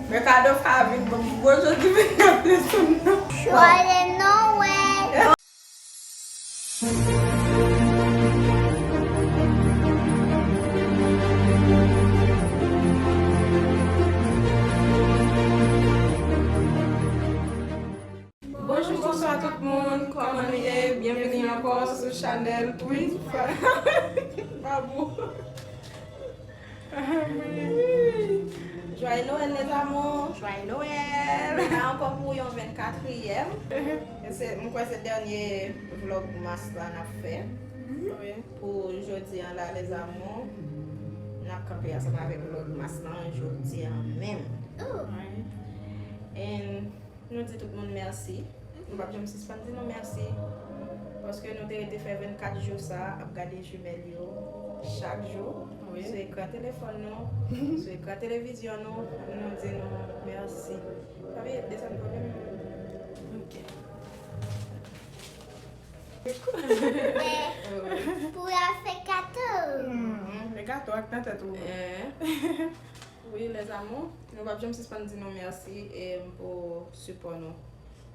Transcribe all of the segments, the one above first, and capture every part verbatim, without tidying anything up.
Mercado pa vin ban m gwo jodi vennkat desanm nan. Joyeux Noël! Bonjou, bonswa tout moun, kòman nou ye? Byenveni ankò sou chanèl Twin Fa-, Babou. Joyeux Noël, les amours! Joyeux Noël! Nou la ankò pou yon vennkatriyèm. E se, mwen kwè se dènye vlog mas la n ap fè. Wi. Pou jodi an la, les amours, n ap kanpe ansanm avèk vlog mas lan jodi an menm. Wi. And nou di tout moun mèsi. Nou p ap janm sispann di nou mèsi. Paske nou te rete fè vennkat jou sa ap gade jimèl yo chak jou. Wi. Sou ekran telefòn nou, sou ekran televizyon nou, nou di nou mèsi. Papi, desann vòlèm. Ok. Pou y al fè gato. Hmm, fè gato ak nan tèt ou. Eh. Wi, les amours, nou p ap janm sispann di nou mèsi, e, pou sipò nou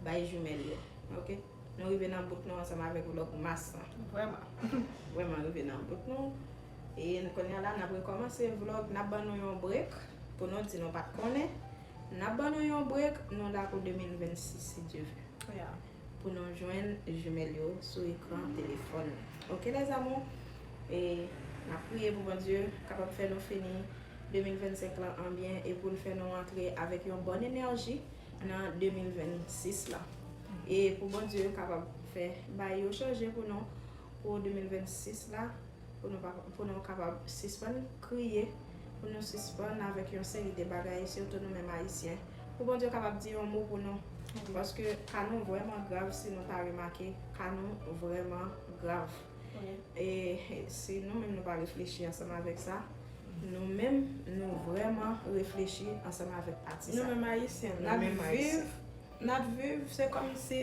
bay jimèl yo. Ok? Nou rive nan bout nou ansanm avèk vlog mas lan. Vrèman. Vrèman rive nan bout nou. E kounye a la, n ap rekòmanse vlog, n ap ban nou yon break pou nou di nou pa t konnen. N ap ban nou yon break, nou la pou de mil vennsis, si Dye vle. Yeah. Pou nou jwenn jimèl yo sou ekran telefòn nou. Ok, les amours? E n ap priye pou Bondye kapab fè nou fini de mil vennsenk lan an byen e pou l fè nou antre avèk yon bòn enèji nan de mil vennsis la. E pou Bondye kapab fè bagay yo chanje pou nou pou de mil vennsis la, pou nou pa, pou nou kapab sispann kriye, pou nou sispann avèk yon seri de bagay, sitou nou menm Ayisyen. Pou Bondye kapab di yon mo pou nou. Wi. Paske ka nou vrèman grav, si nou ta remake, ka nou vrèman grav. Wi. E si nou menm nou pa reflechi ansanm avèk sa, nou menm nou vrèman reflechi ansanm avèk pati sa. Nou menm Ayisyen, n ap viv, n ap viv, se kòmsi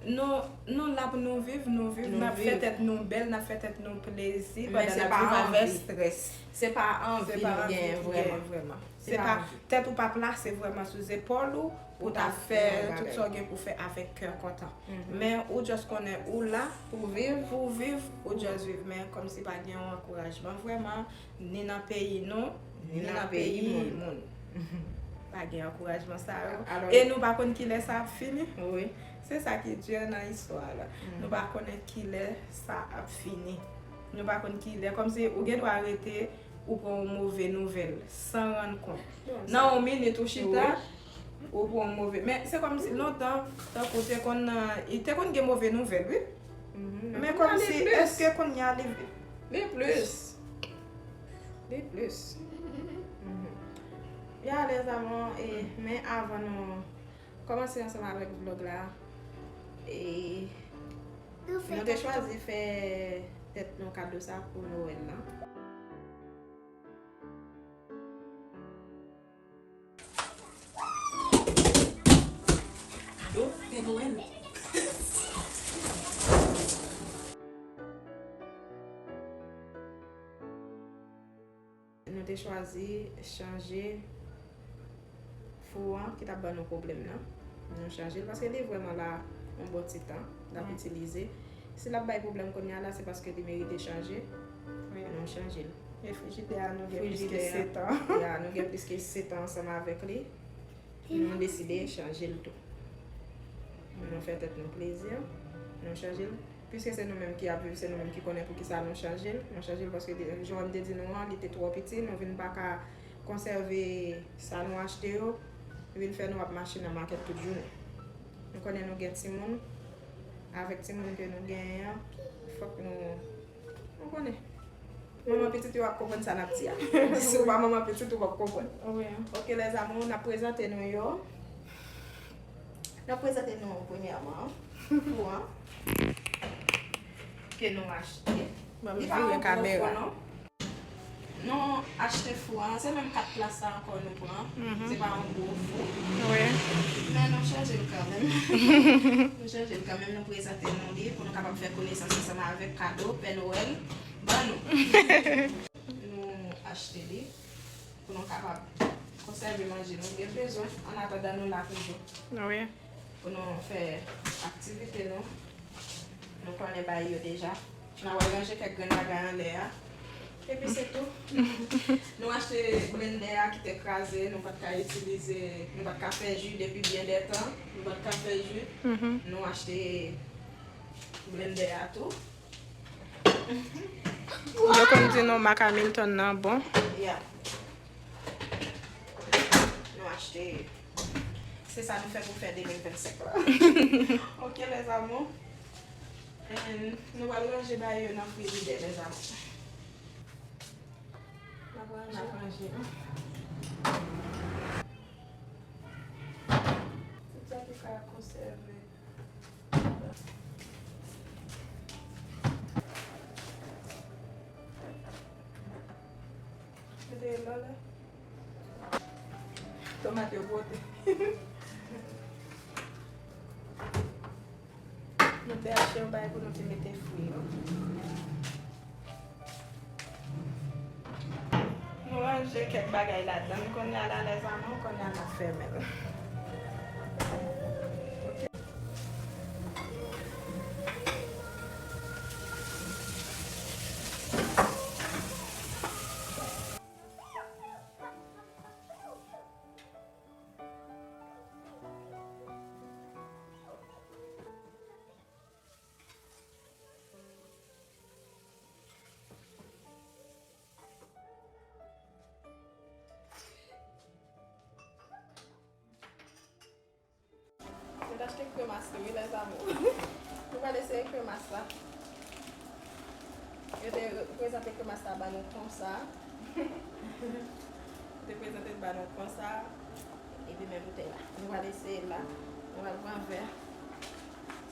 nou, nou la pou nou viv, nou viv, n ap fè tèt nou bèl, n ap fè tèt nou plezi, pandan n ap viv avèk strès. Se pa anvi nou genyen vrèman. Se pa, tèt ou p ap plase vrèman sou zepòl ou, pou w ta fè tout sa w gen pou fè avèk kè kontan. Men ou just konnen ou la pou viv, pou viv, ou just viv. Men kòmsi pa gen yon ankourajman vrèman, ni nan peyi nou, ni nan peyi moun. Pa gen ankourajman sa yo. E nou pa konn kilè sa ap fini. Wi. Se sa ki di nan istwa la. Nou pa konnen kilè sa ap fini. Nou pa konn kilè. Kòmsi ou gen dwa rete, ou pran yon move nouvèl, san rann kont. Nan yon minit ou chita, ou pran yon move. Men se kòmsi lontan, tankou te konn, te konn gen move nouvèl, wi. Men kòmsi, èske kounye a li, li plis? Li plis. Ya, les amours, e, men avan nou kòmanse ansanm avèk vlog la, e, nou te chwazi fè tèt nou kado sa pou Nwèl lan. Kado Pè Nwèl. Nou te chwazi chanje fou an ki t ap ban nou pwoblèm nan. Nou chanje l paske li vrèman la yon bon ti tan l ap itilize. Si l ap bay pwoblèm kounye a la, se paske li merite chanje. Nou chanje l. E frijidè a, nou gen plis ke sèt an. Ya, nou gen plis ke sèt an ansanm avèk li. Nou deside chanje l tou. Nou fè tèt nou plezi, nou chanje l. Piske se nou menm ki ap viv, se nou menm ki konnen poukisa nou chanje l. Nou chanje l paske, jan m te di nou an, li te twò piti, nou vin pa ka konsève sa nou achte yo, vin fè nou ap mache nan makèt tout jounen. Nou konnen nou gen timoun, avèk timoun ke nou genyen an, fòk nou, nou konnen. Manman pitit yo ap konprann sa n ap di a. Si w pa manman pitit, ou p ap konprann. Wi. Ok, les amours, n ap prezante nou yo. N ap prezante nou premyèman fou an ke nou achte. Li pa yon gwo fou, non. Nou achte fou an, se menm kat plas sa ankò nou pran. Se pa yon gwo fou. Wi. Men nou chanje l kanmenm. Nou chanje l kanmenm, nou prezante nou li pou nou kapab fè konesans ansanm avèk kado Pè Nwèl ban nou. Nou achte li pou nou kapab Konsève manje nou gen bezwen, an atandan nou la toujou. Wi. Pou nou fè aktivite nou. Nou konnen bagay yo deja. N a pral ranje kèk grenn bagay anlè a. Epi se tou. Nou achte blendè a ki te kraze, nou pa t ka itilize, nou pa t ka fè ji depi byen dè tan, nou pa t ka fè ji. Nou achte blendè a tou. Yo konn di nou Mac Hamilton nan bon. Yeah. Nou achte. Se sa nou fè pou fè de mil vennsenk la. Ok, les amours. And nou pral ranje bagay yo nan frizidè, les amours. N ap ranje. N ap ranje. Tout sa ki ka konsève. Mete lò la. Tomat yo pote. Nou te achte yon bagay pou nou te mete fwi yo. Nou ranje kèk bagay ladan. Kounye a la, les amours, kounye a n ap fèmen l. Nou t achte kremas tou, wi, les amours. Nou pral eseye kremas la. Yo te prezante kremas la ba nou konsa. Yo te prezante l ba nou konsa. Epi men boutèy la. Nou pral eseye l la. Nou pral pran vè.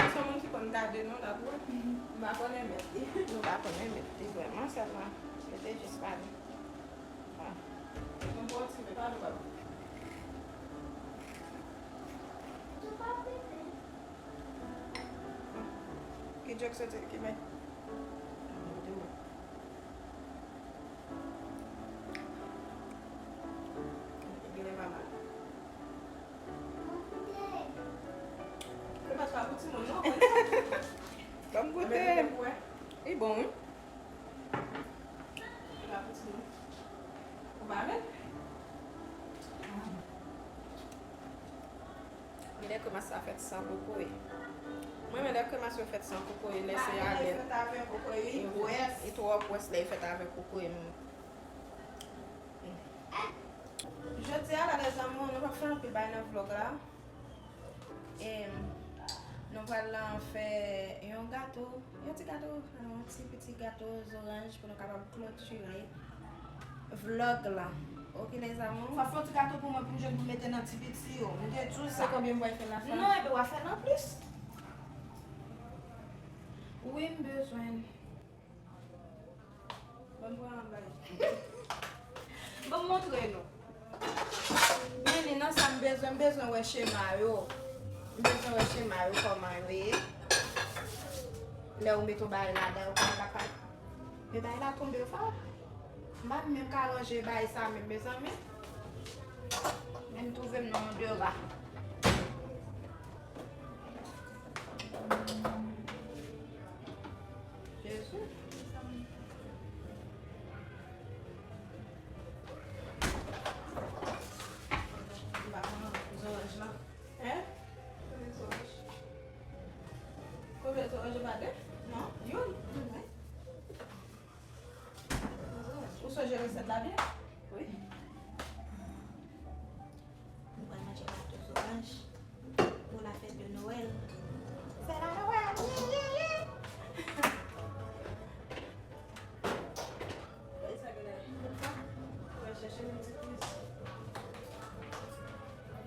Se yon moun ki konn gade non, l ap wè. M pa konnen mèt li. Nou pa konnen mèt li vrèman, sèlman yo te jis pale. Ah. Yon bon ti men pa nou pa. Ki djòk soti, ki men. Genlè pa mal. Kremas pa pou timoun non. Ban m goute. Li bon, wi. Li pa pou timoun. Ou pa renmen? Genlè kremas sa fèt san kokoye. Mwen renmen lè kremas yo fèt san kokoye, lè se ale. Li fèt avèk kokoye, li pwès. Li twò pwès lè li fèt avèk kokoye. Jodi a la, les amours, nou p ap fè anpil bagay nan vlòg la. E nou pral fè yon gato, yon ti gato, yon ti piti gato zoranj pou nou kapab klotire vlòg la. Ok, les amours? Fò fè yon ti gato pou mwen pou m jwenn pou m mete nan ti piti yo. M te di w sa. Se konbyen m pral fè la sa? Non, epi w a fè l an plis. Wi, m bezwen. Ban m pran yon bagay. Ban m montre nou. Men li nan sa m bezwen, m bezwen wè chema yo. M bezwen wè chema yo kòman yo ye. Lè ou mete yon bagay ladan yo, kòman l ap fè. Men bagay la tonbe fò. M pa menm ka ranje bagay sa menm, mezanmi. Men m twouve m nan yon dera. Jezi. M pa konn zoranj la. Hein? Konbyen zoranj? Konbyen zoranj ou pa de? Non? Youn. Youn, wi. Ou sonje resèt la byen? Wi. Nou pral manje gato zoranj pou la fèt de Noël. C'est la Noël! Wi, wi, wi! Sa genlè. Ou al chèche yon ti plis.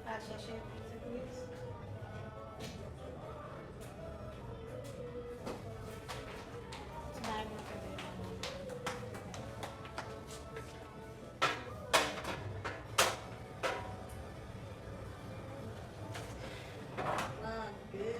Al chèche yon ti plis. Ti bagay mwen fè deja. Nan de.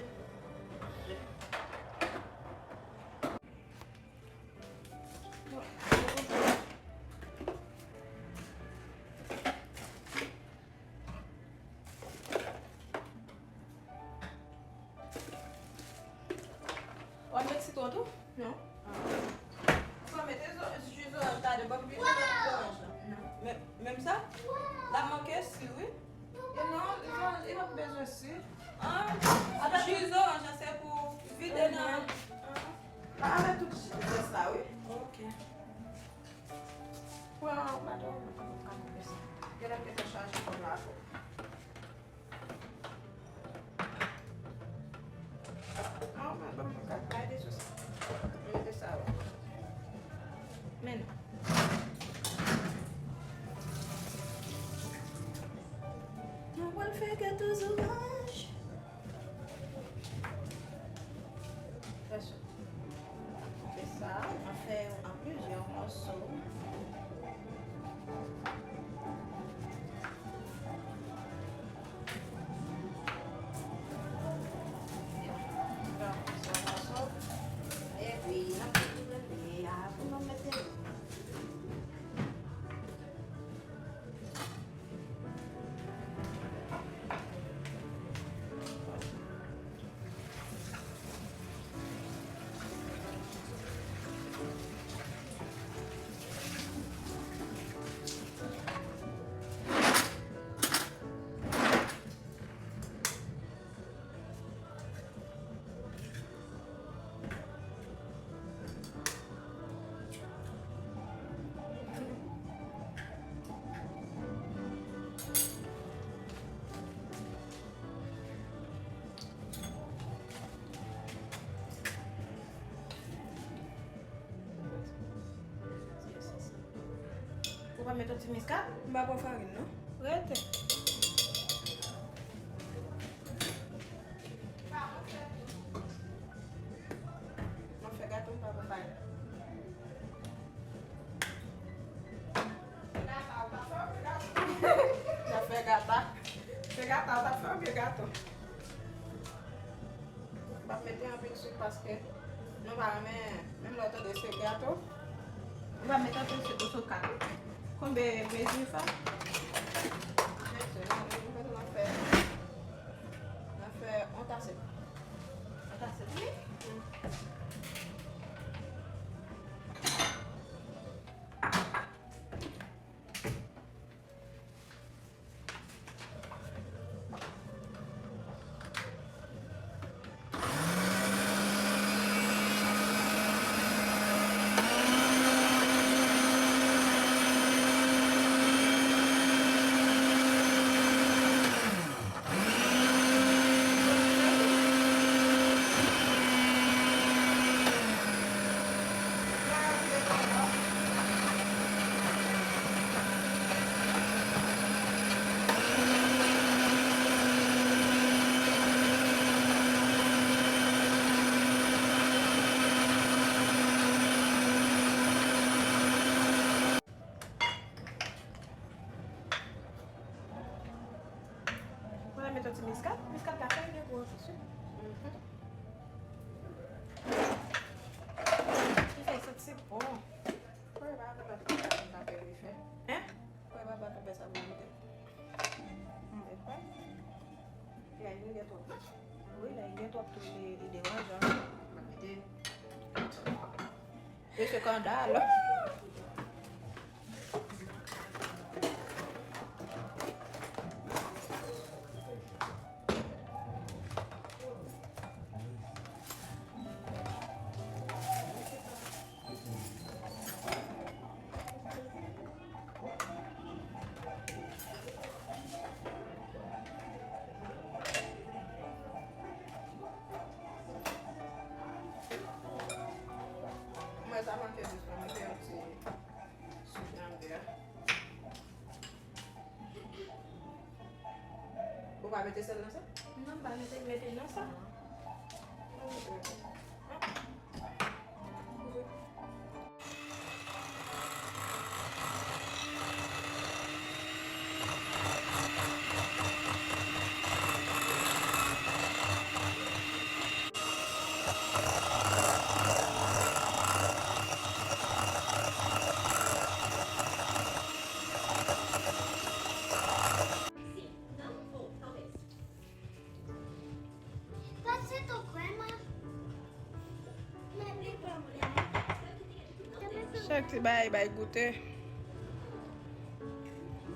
Sitwon tou? Non. Ah. Ou pa mete zo-, ji zoranj ladan, pa bliye ji zoranj la. Non. Men, menm sa? L ap manke sik, wi. E non, li pa bezwen sik. Ah, ji zoranj la, se pou vide nan. Ah. Avèk tout zès la, wi. Ok. Pran baton, m ka koupe sa. Gen lè m te fè chaje kòm la tou. Non, men ban m kat bay de sou sa. Mete sa, wi. Men non. Nou pral fè gato zoranj. Fè sa. Koupe sa, mwen fè yo an plizyè mòso. Fè an plizyè mòso. Epi, n ap toujou blende a pou nou mete. Ou pa met yon ti miskad? M pa pran farin, non. Rete. Mwen fè gato, m pa pran farin. N ap fè gata. Se gata w t ap fè oubyen gato? M p ap mete anpil sik paske nou pa renmen, menm lè w tande se gato, m p ap mete anpil sik sou kat. Konbe mezi sa? Mezi, non, mezi, mezi, n ap fè, n ap fè yon tase. Yon tase, wi. Mwen met yon ti miskad. Miskad la fè gen gwo anpil sik. Mhm. Li fè santi bon. Kwè pa konprann sa m ta fè li fè. Hein? Kwè pa konprann sa m ta fè. Hmm. E pa. Lè li gen twòp. Wi, lè li gen twòp tou, li, li deranjan. Mwen mete. Mesye Kandal. Mwen sa manke jis pou mete yon ti sik nan dè a. Ou pa mete sèl nan sa? Non, m pa mete, mete nan sa. Pase tou kwè, ma. Se bay, bay goute.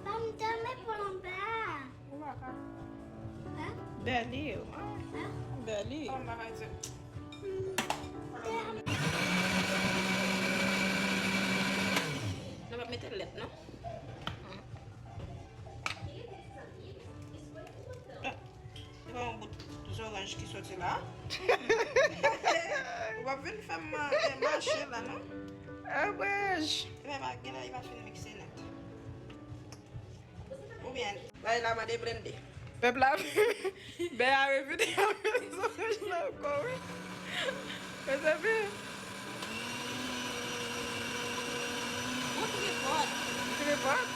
Pa m te met pou anba. Ou pa ka. Hein? Bèli. Hein? Bèli. Kòm bagay se. Hmm. Nou p ap mete lèt, non? Ah, se pa yon bout zoranj ki soti la. Ou p ap vin fè m, eh, mache la, non? Abwaj! Epa, pa gen la, li pa fin mikse nèt. Oubyen, bay la mande blende. Pèp la, bè a revini avèk zoranj la ankò, wi. Mezanmi. Ou tripòt. Ou tripòt?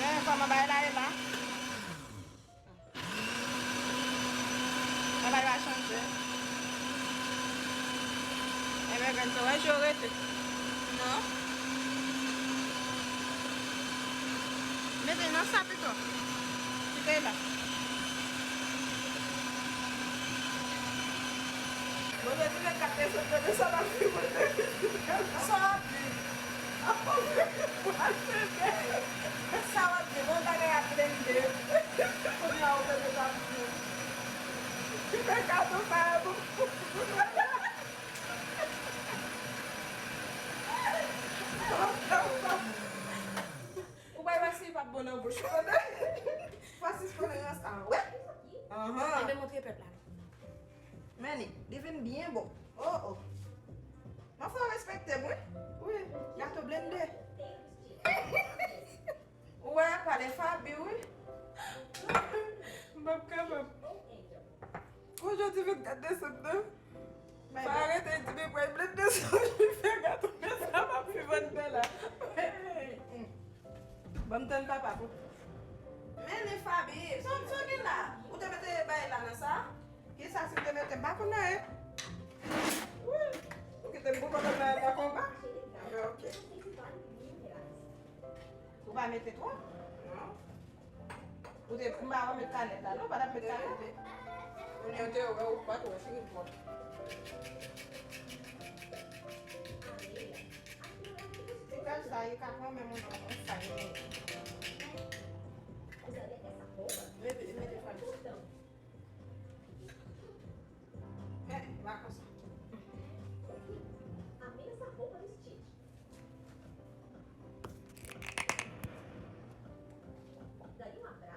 Gen kòman bay la ye la? Bagay la chanje. Ebyen, grenn, se wè je rete. Non. Mete nan sa pito. Kite la. Bon, je di, men, gade, se, se, sa va fi mwen. Sa va fi. Sa w ap di? Bon, bagay ap blende. Kounye a, ou tande sa m di. Li fè gato pa pou. Ou bay Francis p ap bon nan bouch ou, tande? Francis konnen rans a, wè. Anhan. Anben, montre pèp la. Men li, li vin byen bon. Oh, oh. Mwen fò respekte m, wi. Wi, gato blende. Ou wè, pale Faby, wi. M p ap kapab. Kou jodi vennkat desanm nan, pa rete di men pral blende sou li fè gato, men sa m ap viv anndan la. Ban m tann papa pou. Men li Faby, sa w gen la? Ou te mete bay la nan sa? Kisa si m te mete m pa konn anyen. Wi. Ou kite m pou konn anyen pa konba. Anben, ok. Ou pa mete twòp? Non. Ou te, m pa wè met kanèt la, non, pa t ap met kanèt. Kounye a te wè ou pa t wè figi pwòp. Ti kal sa, li ka pran menm yon, yon fay. Mete, mete fay. Men, pa konsa.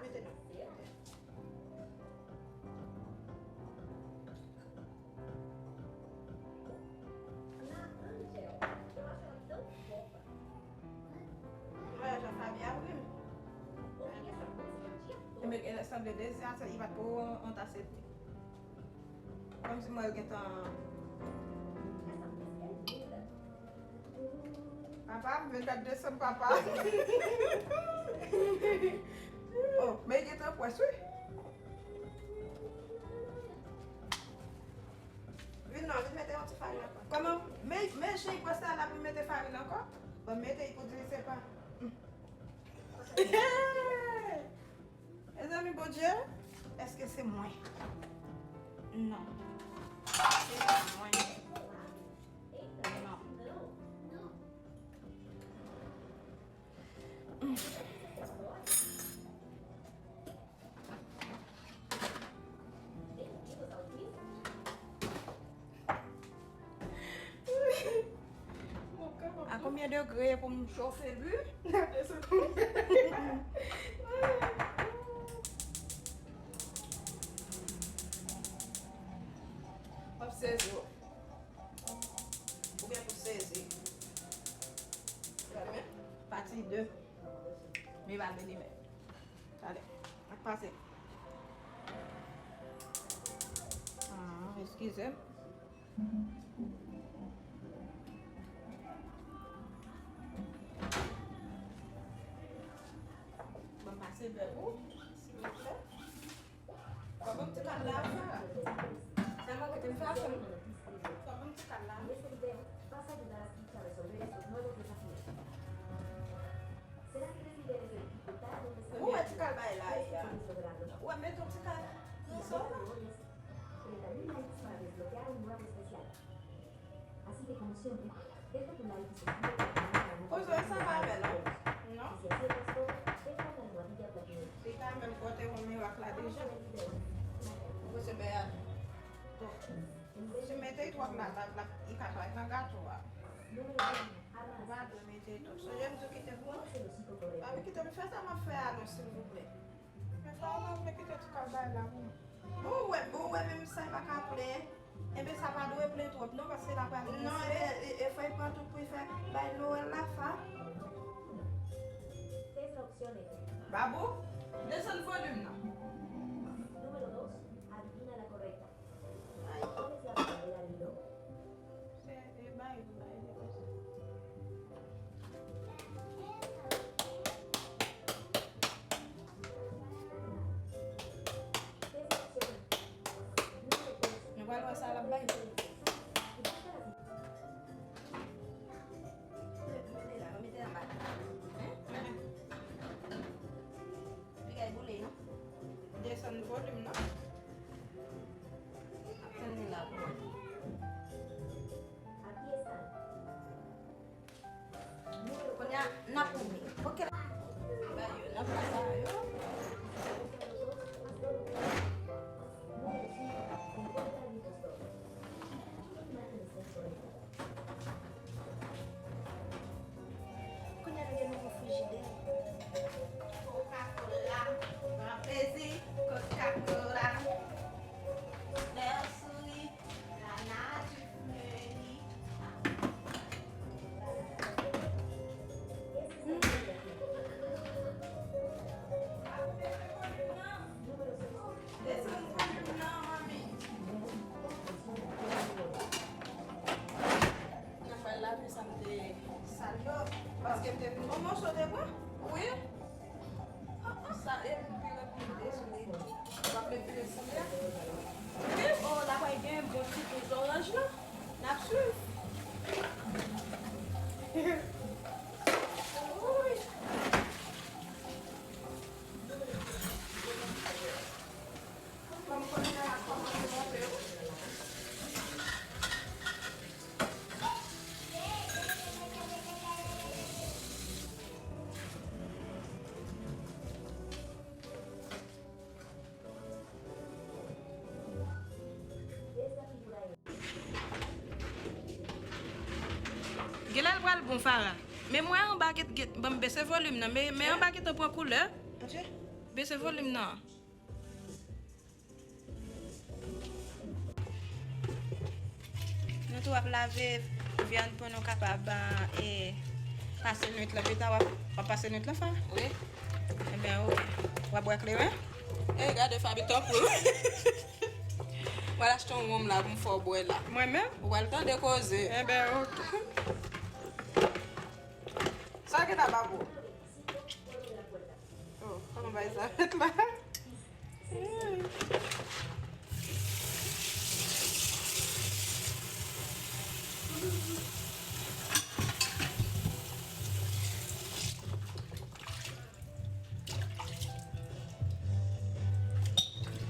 Mete non. Mwen, jan Faby ap ri m. Ebyen, sanble dezi a, li pa t pou antasepte. Kòmsi mwen gentan. Papa, m vennkat desanm, papa. Oh, men gentan pwès, wi. Vin non, vin mete yon ti farin ankò. Kòman? Men, men jan pwès la, l ap mete farin ankò? Bon, mete pou di se pa. Mezanmi, Bondye, èske se mwen? Non. Se pa mwen. Non. A konbyen degre pou m chofe li? W ap sezi w. Oubyen pou sezi. Gade men. Pati de. Men pa vini men. Gade. Ak pase. Ah, eskize m. Ban m pase bè pou, silvouplè. Fò ban m ti kal la, Sara. Sèlman kite m fè afè m. Fò ban m ti kal la. Ou wè ti kal bay la, ya. Ou wè, met yon ti kal nan sa la. Treinta mil maíz para desbloquear un nuevo especial. Así que Kozo sa pa bèl, non? Non. Li ta menm pote yon mirak la deja. Kozo bè a. Bon. Si mete twòp la, la, la, li ka parèt nan gato a. Ou pa dwe mete twòp. Sonje m di w kite pou mwen. Papi, kite m fè sa m ap fè a non, silvouplè. Men fwa w pa vle kite ti kòb bay la pou mwen. Bon, ou wè, bon, ou wè, menm sa, li pa ka plen. Enben, sa pa dwe plen twòp, non, paske l ap pral Non, e, e, e fò l pran tout pou l fè bay Noël la, fa. Babou, desann volim nan. Ay. Se, e, bay, bay, bay. Nou pral wè sa l ap bay. Mete la, mete anba. Hein? Bagay boule, non? Desann volim nan. Ap tann li la pou mwen. Kounye a, n ap goumen. Ok. Ba yo, n ap fè sa yo. Kounye a nou gen nouvo frijidè. Coca-Cola, gran plezi, Coca-Cola. Lè w souri, la nati fleuri. Desann volim nan, manmi. Nan fè lavi sa m te sal yo, paske m te vin bon moso de bwa. Wi. Sa e pou pire pou m te sou li. W ap met pire sou li a? Wi. Oh, la pral gen bon ti jus oranj la. N ap swiv. Wi. Kòm kounye a l ap kòmanse monte wi. Genlè l pral bon, Farah. Men mwen anba, get, get, ban m bese volim nan. Men, men anba gentan pran koulè. Bese volim nan. Nou tou ap lave vyann pou nou kapab, e, pase nwit lan. Pita, w ap, w ap pase nwit lan, Fa? Wi. Enben, ok. W ap bwè kleren? E, gade Faby tankou. W al achte yon wonm la pou m fè w bwè la. Mwen menm? W al tande koze. Enben, ok. Sa ki nan bab ou? Oh, kòman bagay sa fèt la?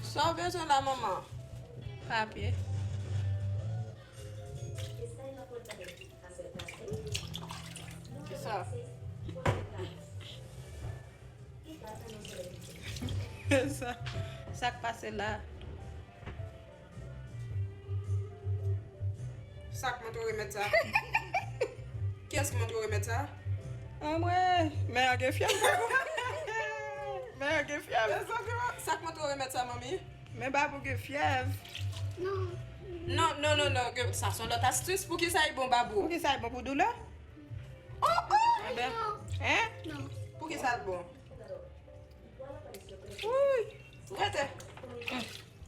Sa w bezwen la, manman? Papye. Kisa? Sa, sa k pase la? Sa k montre w remèd sa? Kiyès ki montre w remèd sa? Anmwey, men an gen fyèv. Men an gen fyèv. Sa k montre w remèd sa, manmi? Men babou gen fyèv. Non. Non, non, non, non, gen, sa se yon lòt astis. Poukisa li bon, babou? Poukisa li bon, pou doulè? Oh, oh! Enben, non. Hein? Non. Poukisa l bon? Wouy! Rete.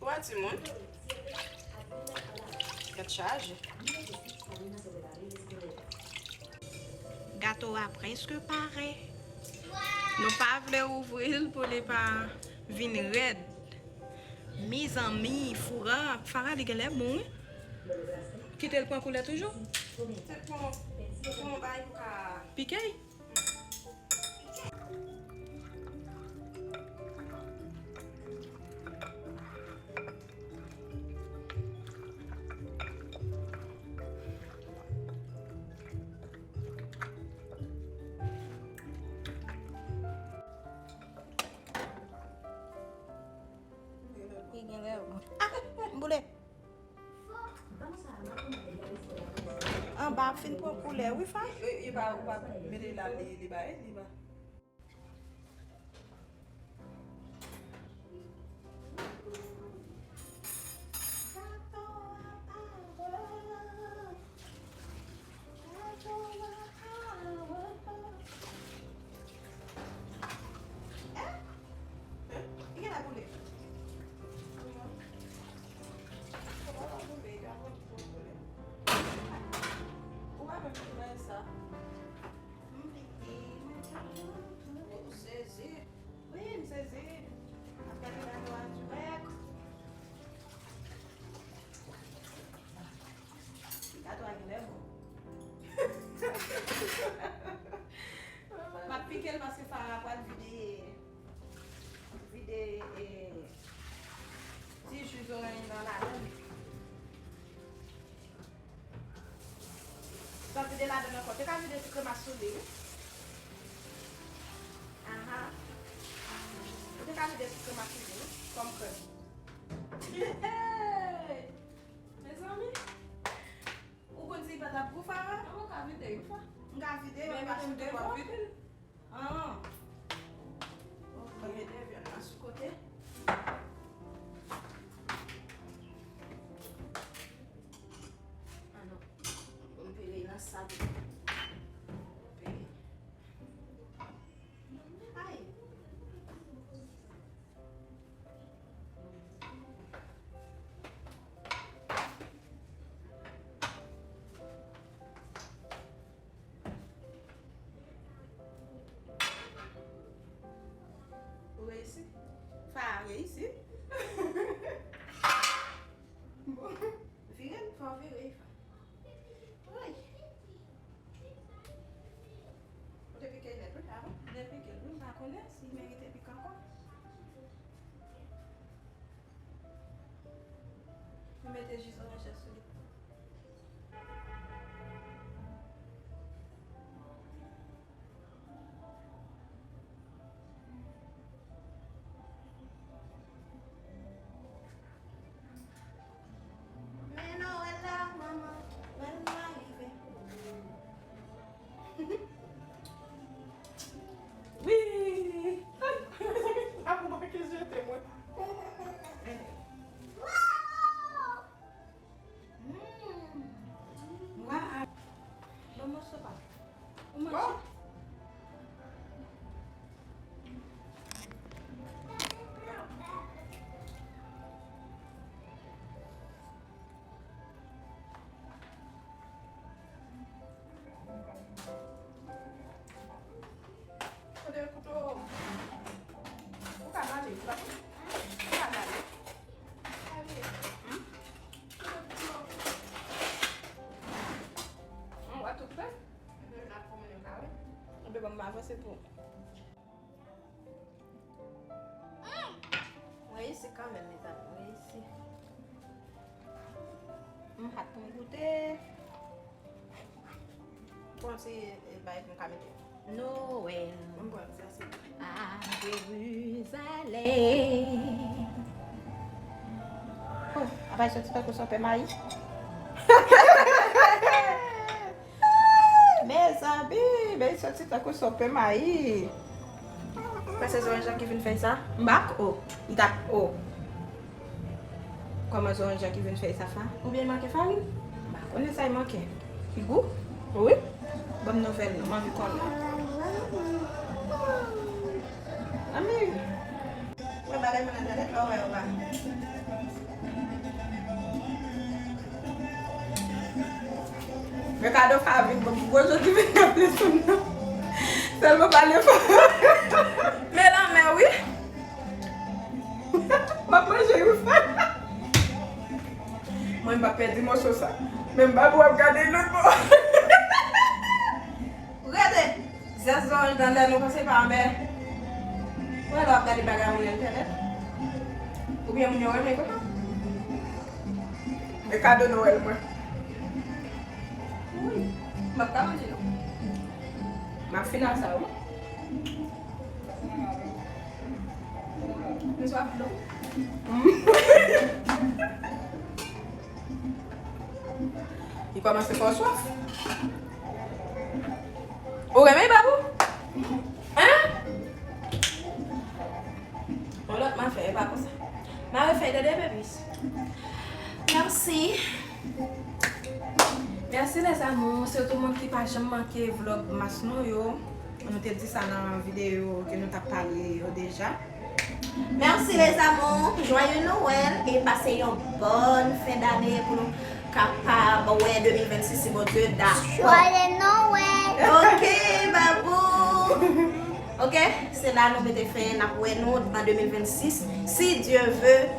Wè timoun. Tèt chaje. Gato a prèske pare. Nou pa vle ouvri l pou li pa vin rèd. Mezanmi, foura Farah li genlè bon, wi. Kite l pran koulè toujou. Se pou, pou yon bagay pou ka pike. Sa ap fin pran koulè, wi, Fa. E, e, e pa, ou pa mete la, li, li bay, li ba. Ou pa menm ki bay sa. M vide, mwen ka. Ou sezi. Wi, m sezi. M ap gade gato a dirèk. Gato a genlè bon. M ap pike l paske Farah pral vide, vide, eh, ti ji zoranj lan ladan l. Ou pa vide ladan l ankò. Ou te ka vide ti krema sou li, wi. Aha. Ou te ka vide ti krema sou li, wi. Kòm krèm. Hey! Mezanmi! Ou konn si li pa t ap gou, Farah? Mwen ka vide, wi, Fa. M ka vide, men pa sou devan. Ah. Ok, mete vyann nan sou kote. Alò, m pile nan sa tou. Pile. Ay. Ou reyisi? Fa a reyisi. Bon. Vire l, fò w vire, Fa. Woy. Ou te pike l nèt, wi, avan? M te pike l, wi, m pa konnen si l merite pik ankò. M mete ji zoranj la sou li. Men Nwèl la, manman, Nwèl la rive. Wi! Ak manke jete mwen. Waw! Bon moso pa. Ou manje? Kote kouto? Ou ka lave, ou ka, ou ka lave. Hmm? Ou wè tout fè? Mhm, n ap koumen yo kare. Anben, ban m avanse pou ou. Mwen reyisi kanmenm, mezanmi, mwen reyisi. M hat pou m goute. Bon, se, e, bay pou m ka mete. Nwèl. M pran sa, se. A Jerizalèm. Oh, apa soti tankou son pè mayi. Mezanmi, men soti tankou son pè mayi. Paske zoranj lan ki vin fè sa. M pa k-, oh, li t ap, oh. Kòman zoranj lan ki vin fè sa, Fa? Oubyen manke farin? M pa konnen sa y manke. Li gou? Wi. Ban m nouvèl non, m anvi konnen. Anmwey. Mwen bagay mwen nan tèt la, ou wè yo pa. Men kado Fa vin bon, gwo jodi vin nan plis moun nan. Sèlman pale fò. Men lanmè, wi. M ap manje, wi, Fa. Mwen, m pa pèdi moso sa. Men m pa pou ap gade lòt bò. Rete! Zès zoranj nan lè nou pase pa anbè. Ou wè lè w ap gade bagay ou nan entènèt. Oubyen moun yo renmen konsa. E kado Nwèl mwen. Wi, m ap ka manje non. M ap fin ak sa wi. M swaf dlo. Li kòmanse fè w swaf. Ou renmen babou? Hein? Yon lòt m a fè, e pa konsa. M a refè, tande, baby. Mèsi. Mèsi, les amours. Sitou moun ki pa janm manke vlog mas nou yo. Nou te di sa nan videyo ke nou t ap pale yo deja. Mèsi, les amours. Joyeux Noël e pase yon bòn fen dane pou nou kapab wè de mil vennsis, si Bondye dakò. Joyeux Noël. Ok, babou. Ok, se la nou mete fen, n ap wè nou an de mil vennsis, si Dieu veut.